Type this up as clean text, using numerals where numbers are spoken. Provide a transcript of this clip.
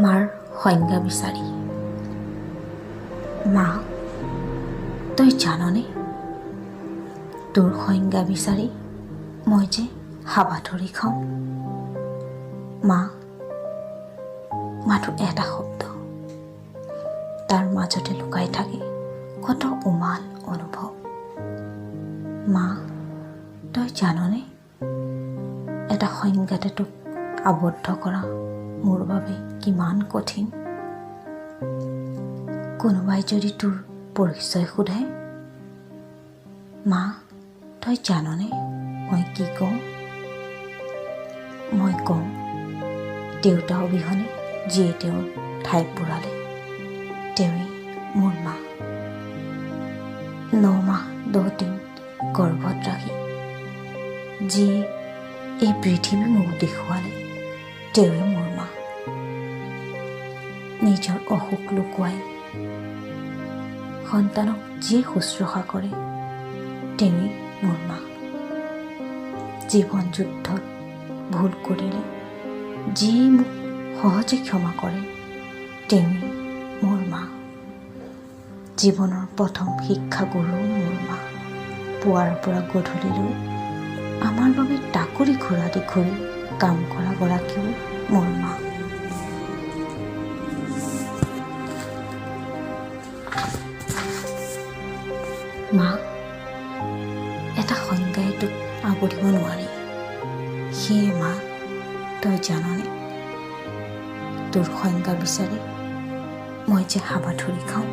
মাৰ সংজ্ঞা বিচাৰি। মা, তই জাননে, তোৰ সংজ্ঞা বিচাৰি মই যে হাবাথুৰি খাওঁ। মা মাথো এটা শব্দ, তাৰ মাজতে লুকাই থাকে কত উমাল অনুভৱ। মা, তই জাননে, এটা সংজ্ঞাতে তোক আবদ্ধ কৰা মোৰ বাবে কিমান কঠিন। কোনোবাই যদি তোৰ পৰিচয় সোধে, মা তই জাননে মই কি কওঁ? মই কওঁ, দেউতা অবিহনে যিয়ে তেওঁৰ ঠাই পূৰালে তেওঁৱেই মোৰ মা। 9 মাহ 10 দিন গৰ্ভত ৰাখি যিয়ে এই পৃথিৱী মোক দেখুৱালে তেওঁৱে মোৰ মা। নিজৰ অসুখ লুকুৱাই সন্তানক যিয়ে শুশ্ৰূষা কৰে তেওঁৱেই মোৰ মা। জীৱন যুদ্ধত ভুল কৰিলে যিয়ে মোক সহজে ক্ষমা কৰে তেওঁৱেই মোৰ মা। জীৱনৰ প্ৰথম শিক্ষাগুৰু মোৰ মা। পুৱাৰ পৰা গধূলিলৈ আমাৰ বাবে টাকুৰি ঘূৰাদি ঘূৰি কাম কৰা গৰাকীও মোৰ মা। মা, এটা সংজ্ঞাই তোক আৱৰিব নোৱাৰে। সেয়ে মা, তই জাননে, তোৰ সংজ্ঞা বিচাৰি মই যে হাবাথুৰি খাওঁ।